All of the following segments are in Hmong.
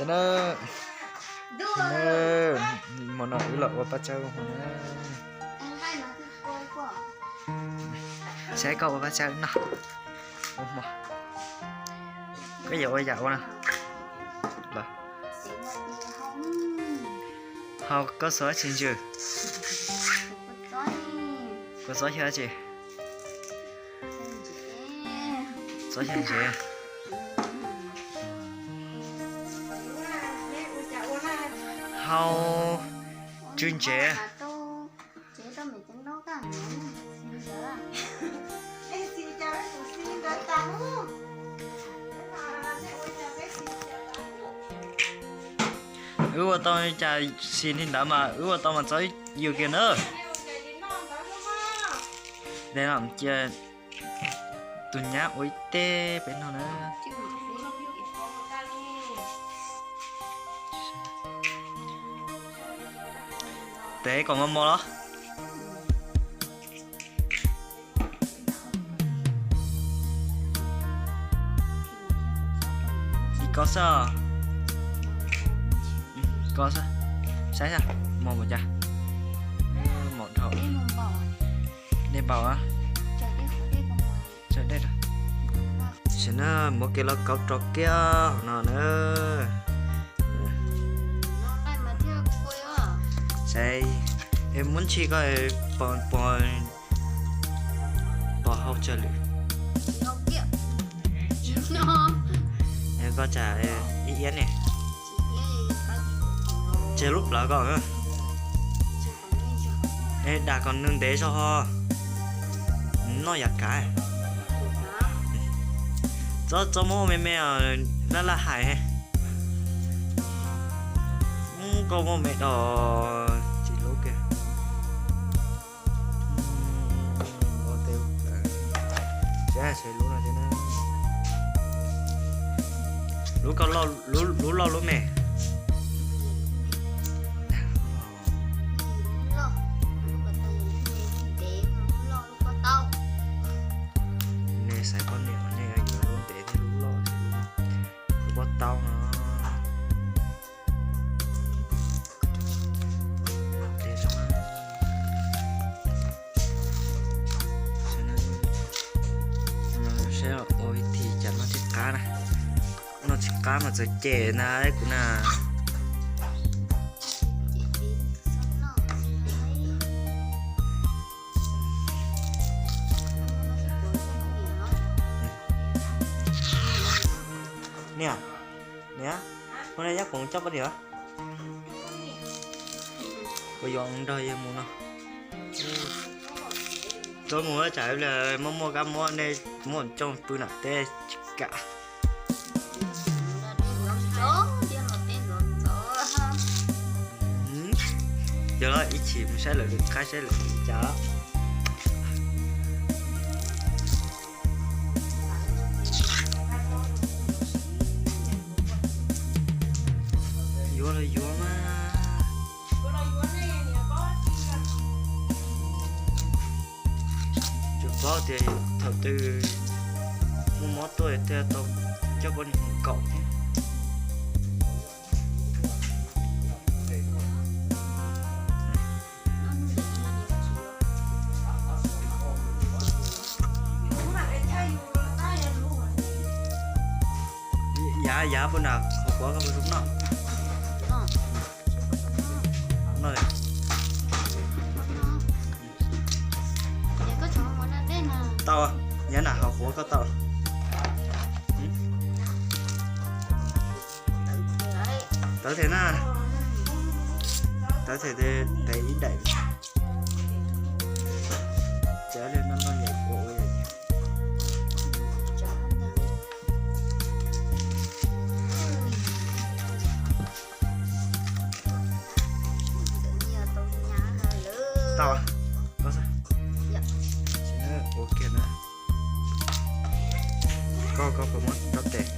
Na, na, hmo no wb los ua paj tsawb hmo na. Saib koj ua paj tsawb no. Ua hmo. Koj yuav ua yam ua no. Los. Hau koj xuas tsis ntsws. Koj txob xyaw tsis. Txob xyaw ntsev. Hau tsw ntsev. Wb ua tau cas xis li ntawd mas wb ua tau mas txhob yws kiag na. Cia tus nyab ua ib teg peb noj na. Tev kom mos mos los. Ib koj xwb, koj xwb, saib saib mos npaum cas. Mos dhau, dej npaum. Tam sim no muab kev los kaub rau kiag hauv no na. Saib, es muab ntshis koj pos, pos hau tsawg lwm. Es koj tsam ib iab ne. Tseg lub plawv koj. Es dag kom nws ntev zog ho noj yav kav. Txhob, txhob muab me me, laj laj hais. Koj muaj me dog tsis lub kiag. Lub, lub loj lub me. Nej xaiv poj niam mas nej yuav lub ntev thiab lub loj, lub pob taub no. Saib ua vim cas noj tsis qab na. Noj tsis qab mas txawm cem na kuv na. Niam, niam, ua nej nyob koom coj poj niam. Kuv yuav nrog yawg mus no. Txhob mus tsam muaj muaj kab mob nej muab coj pw nram teb tsis kam. Yog los ib chim mus saib lawv lwm qab saib lawv li cas. Yuav los yuav mas. Tsis paub tias thaum twg muaj mob tuaj thiaj tau coj poj niam mus kaum thiab. Yav, yav puas nram qhov quav koj puas zoo noj? Noj. Tau, yav nram qhov quav koj tau. Tawv them na. Tawv them, tes ib daim. Tsav li no no yam ua ua yam. Tau, koj xav ua kiag na. Koj, koj puas muab rau tes?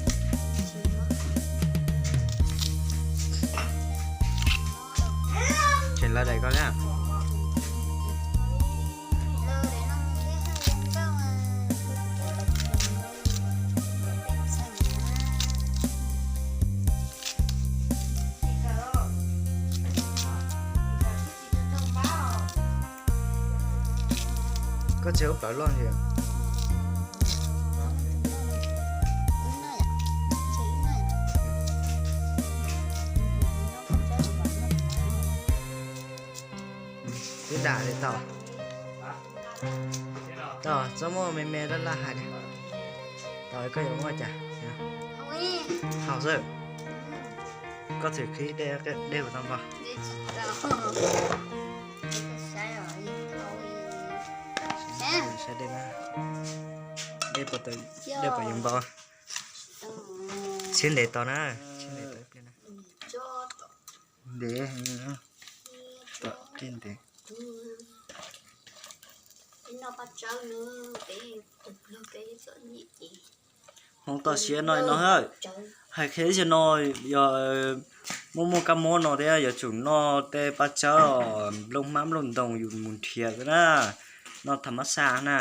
Tseem lawv daim koj thiab. Koj tseg ub plawv loj li. Twb dam li tau. Tau, txhob muaj me me laj laj hais li. Tau, koj yuav muaj cas? Haus xwb. Koj thwm qhib dej, dej puas tau npog? Saib dej na. Dej puas, dej puas yuav npog? Tsheb ntev tau na, tsheb ntev tau ib pliag na. Ntev heev, tom pliag ntev. Hmoov toj siab no no, hais qhia ib zaug no, yog muaj muaj kab mob no thiab yuav tsum noj tej paj tsawb, nplooj hmab nplooj ntoo yus mus nrhiav na, noj tham mab xa na.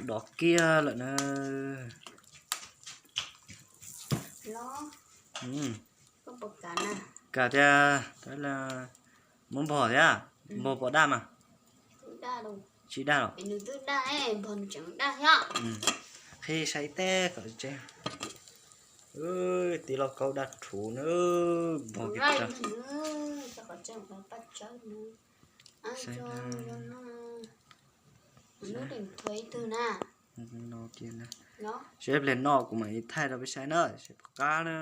Dov kiag lawm na. Kam tias muab npog thiab, npog puas daj mas? Tsis daj los? Qhib saib teb kom tseeb. Tiv lauj kaub daj rhuv na, npog kiag. Saib ib pliag noj kuv mam li thaij rau peb saib na, seb puas qab na.